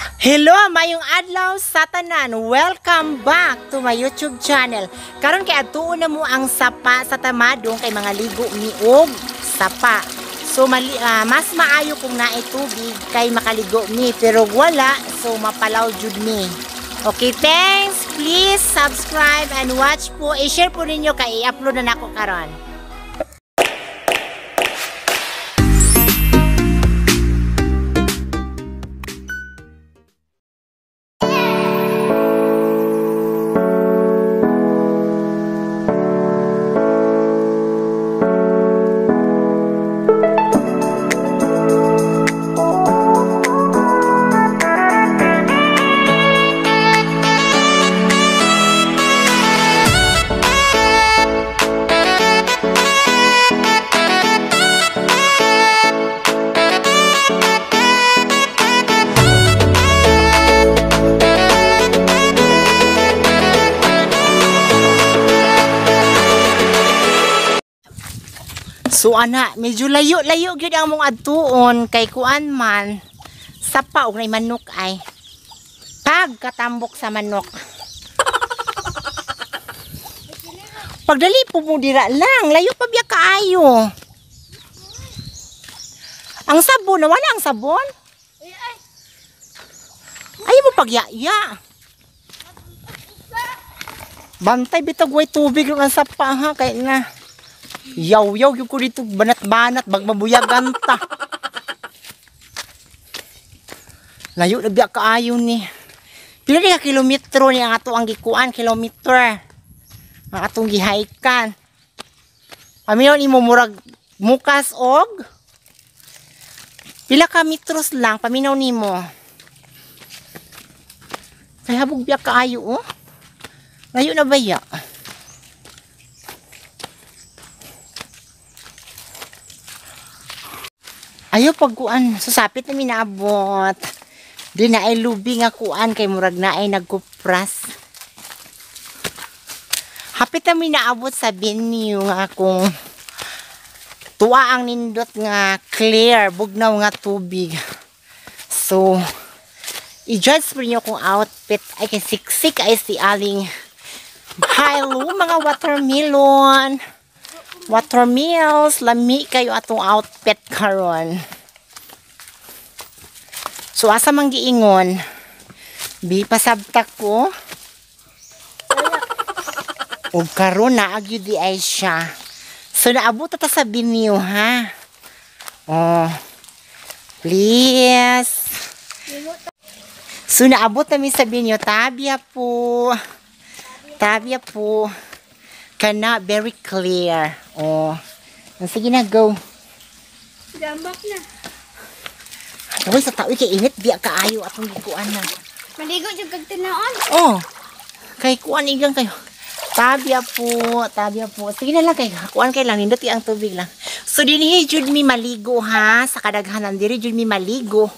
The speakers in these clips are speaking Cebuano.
Hello, mayong adlaw sa tanan. Welcome back to my YouTube channel. Karon kay adtuon na mo ang sapa sa Tamadong kay mga ligo mi og sapa. So mas maayo kung naay tubig kay makaligo mi, pero wala, so mapalaw jud mi. Okay, thanks. Please subscribe and watch po. I-share po ninyo kay i-upload na nako karon. So ana, medyo layo-layo gyud ang mong adtuon kay kuan man sapa og nay manok ay pagkatambok sa manok. Pagdali po mo dira lang, layo pa biya kaayo. Ang sabon, nawala ang sabon? Ayaw mo pagyaya. Bantay bitag way tubig ang sapa ha kay na. Yaw-yaw yung ko dito, banat-banat, bagmabuyagan ta. Layo na biya kaayo ni. Pila ka kilometro ni ang ato ang gikuan, kilometer. Ang atong gihaikan. Paminaw ni mo murag mukas og pila ka metros lang, paminaw nimo. Kay habog biya kaayo oh. Layo na ba ya? Ayo pagkuan, so sapit na minabot. Di na ay lubi nga kuan kay murag na ay nagkupras. Hapit na minaabot sa venue nga akong tuwa ang nindot nga clear, bugnaw nga tubig. So, i-judge po niyo kung outfit ay kay siksik ay si aling. Hello mga watermelon. Watermills, lami kayo atong outfit karon. So asa man giingon? Bi pasabtak ko. Og karon na agyud di ay siya. So naabot ta sa venue ha. Oh. Please. So naabot na mi sa venue, tabya po. Tabya po. Kana very clear. Oh. Sige na, go. Gambak na. Uy, sa tao kay init biya kaayo atong gikuan na. Maligo jud kag tinaon. Oh. Kay kuan igang kayo. Tabya po, tabya po. Sige na lang kay kuan kay lang nindot ang tubig lang. So dinhi jud mi maligo ha, sa kadaghanan diri jud mi maligo.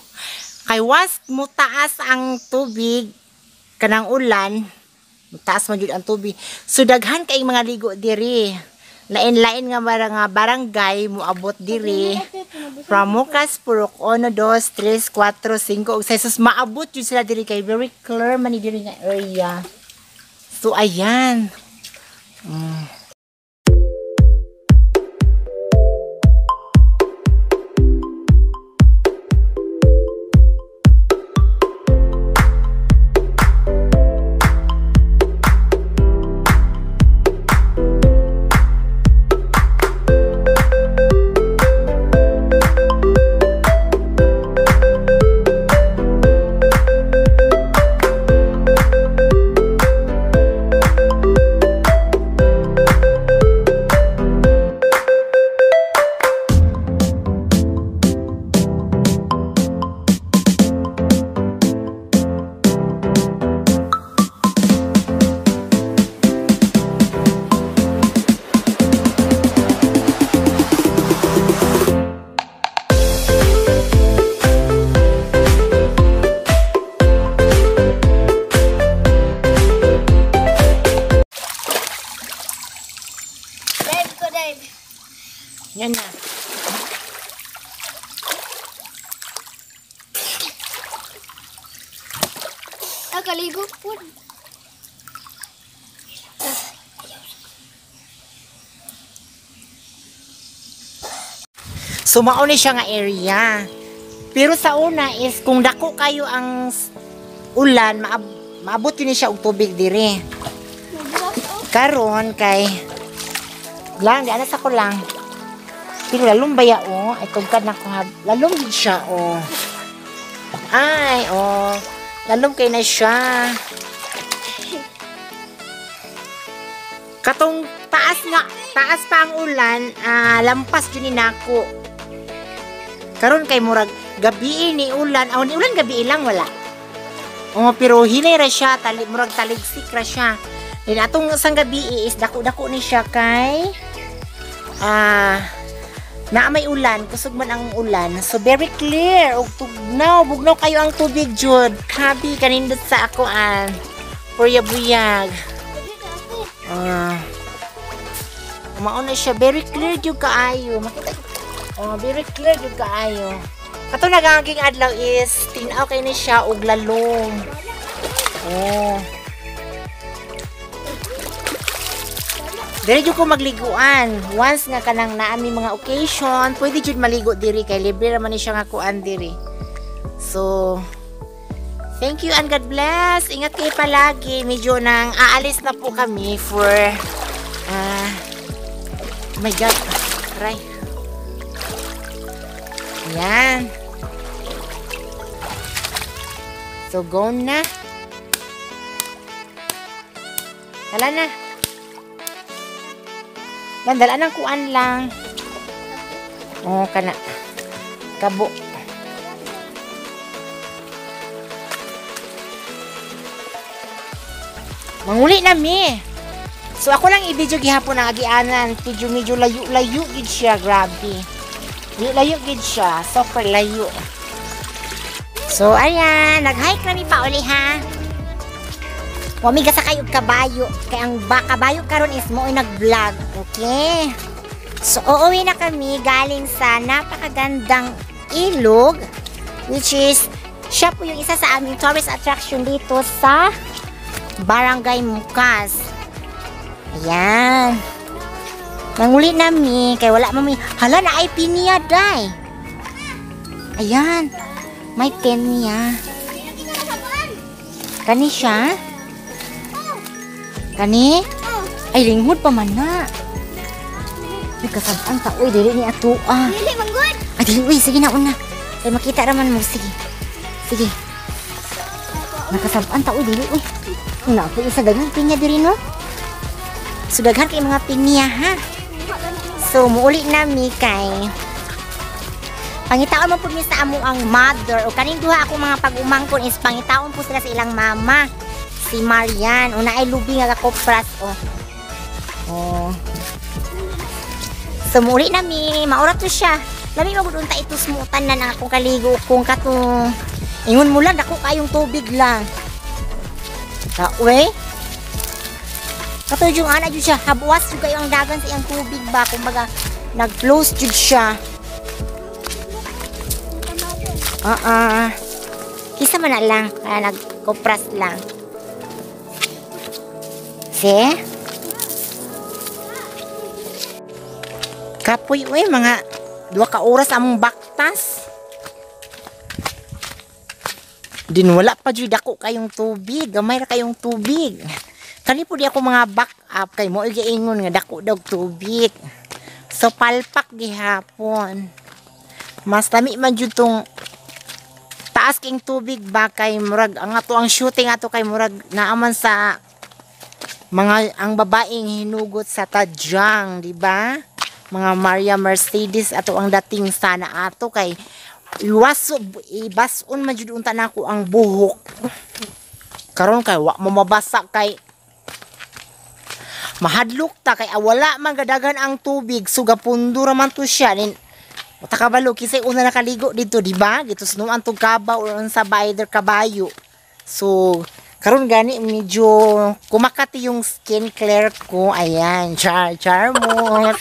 Kay was mo taas ang tubig kanang ulan. Taas man jud ang tubig. So daghan kay mga ligo diri. Lain-lain nga mga barangay moabot diri. From Mukas, Purok 1, 2, 3, 4, 5 ug 6. So maabot jud sila diri kay very clear man ni diri nga area. So ayan. Nakaligo po. So mao ni siya nga area. Pero sa una is kung dako kayo ang ulan, maabot yun ni siya og tubig diri. Karon kay lang di anas ako lang. Pero lalom baya oh, ay tugkad na ko ha. Lalom gid siya oh. Ay oh, lalom kay na siya. Katong taas nga, taas pa ang ulan, lampas jud ni nako. Karon kay murag gabi ni ulan, aw ni ulan gabi lang wala. Oh, pero hinay ra siya, murag taligsik ra siya. Then atong isang gabi is dako-dako ni siya kay naa may ulan, kusog man ang ulan. So very clear ug tugnaw, bugnaw kayo ang tubig jud. Kabi kanindot sa ako an. Purya buyag. Mao na siya, very clear jud kaayo. Makita. Oh, very clear jud kaayo. Kato naganging adlaw is tin-aw kay ni siya og lalom. Oh. Diri jud ko magliguan. Once nga kanang naami mga occasion, pwede jud maligo diri kay libre ra man ni siya nga kuan diri. So, thank you and God bless. Ingat kayo palagi. Medyo nang aalis na po kami for oh my God. Aray. Ayan. So, go na. Tala na. Landala ng kuan lang. Oh, kana. Kabo. Manguli na mi. So ako lang i-video gihapon ang agianan. Medyo medyo layo-layo gid siya, grabe. Layo gid siya, super layo. So ayan, nag-hike na mi pa uli ha. Wa mi gasakay og kabayo kay ang kabayo karon is mo nag-vlog, okay? So uuwi na kami galing sa napakagandang ilog, which is siya po yung isa sa aming tourist attraction dito sa Barangay Mukas. Ayan. Nanguli nami kay wala mami. Hala na ay pinya day. Ayan. May pinya. Kani siya? Kani? Ay linghod pa man na. Uy, kasabaan ta. Uy, dili ni ato ah. Dili manggod. Ay, dili. Uy, sige na una. Kay makita raman mo. Sige. Sige. Nakasabaan ta. Uy, dili. Uy. Una po isa daghan pinya diri no. So daghan kay mga pinya ha. So muuli nami kay pangitaon man pud mi sa amo ang mother o kaning duha ako mga pag-umangkon is pangitaon po sila sa ilang mama si Marian. Una ay lubi nga kakopras oh. Oh. So muuli nami, maura to siya. Lami magud unta itusmutan na nang akong kaligo kung katong ingon mo lang dako kayong tubig lang. Kawe? Kato yung ana jud siya, habuas jud kayo ang dagan sa iyang tubig ba, kumbaga nag-close jud siya. Kisa man na lang, kaya nagkopras lang. See? Kapoy uy, mga 2 ka oras among baktas. Din wala pa jud dako kayong tubig, gamay ra kayong tubig. Kani po di ako mga back up kay mo giingon nga dako daw tubig. So palpak gihapon. Mas lami man jud tong taas king tubig ba kay murag ang ato ang shooting ato kay murag naaman sa mga ang babaeng hinugot sa tadyang, di ba? Mga Maria Mercedes ato ang dating sana ato kay iwaso ibason man jud unta nako ang buhok. Karon kay wa mo mabasa kay mahadlok ta kay wala man gadagan ang tubig, so gapundo ra man to siya. Nin uta kabalo kisay una nakaligo dito, di ba? Gitusnuan tong kabaw or unsa ba either kabayo. So karon gani medyo kumakati yung skin clear ko. Ayan, charmot.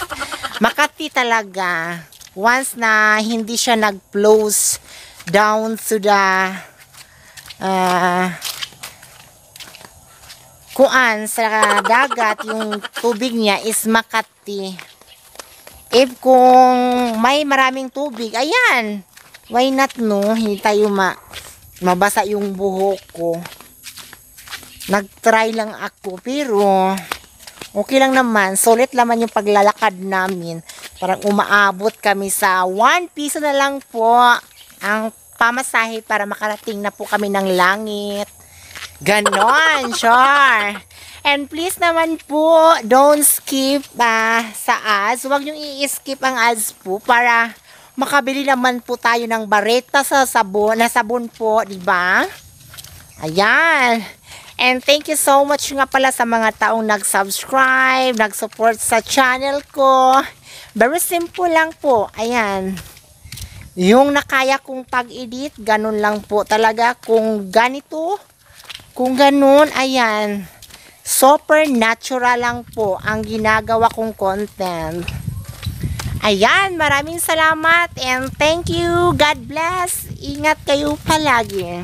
Makati talaga. Once na hindi siya nag-close down to the Kuan sa dagat, yung tubig niya is makati. If kung may maraming tubig, ayan. Why not, no? Hindi tayo mabasa yung buhok ko. Nag-try lang ako, pero okay lang naman. Sulit naman yung paglalakad namin. Parang umaabot kami sa 1 piso na lang po ang pamasahe para makarating na po kami ng langit. Ganon, sure. And please naman po, don't skip sa ads. Huwag niyong i-skip ang ads po para makabili naman po tayo ng bareta sa sabon, na sabon po, di ba? Ayan. And thank you so much nga pala sa mga taong nag-subscribe, nag-support sa channel ko. Very simple lang po. Ayan. Yung nakaya kong pag-edit, ganun lang po talaga. Kung ganito, kung ganun, ayan. Super natural lang po ang ginagawa kong content. Ayan, maraming salamat and thank you. God bless. Ingat kayo palagi.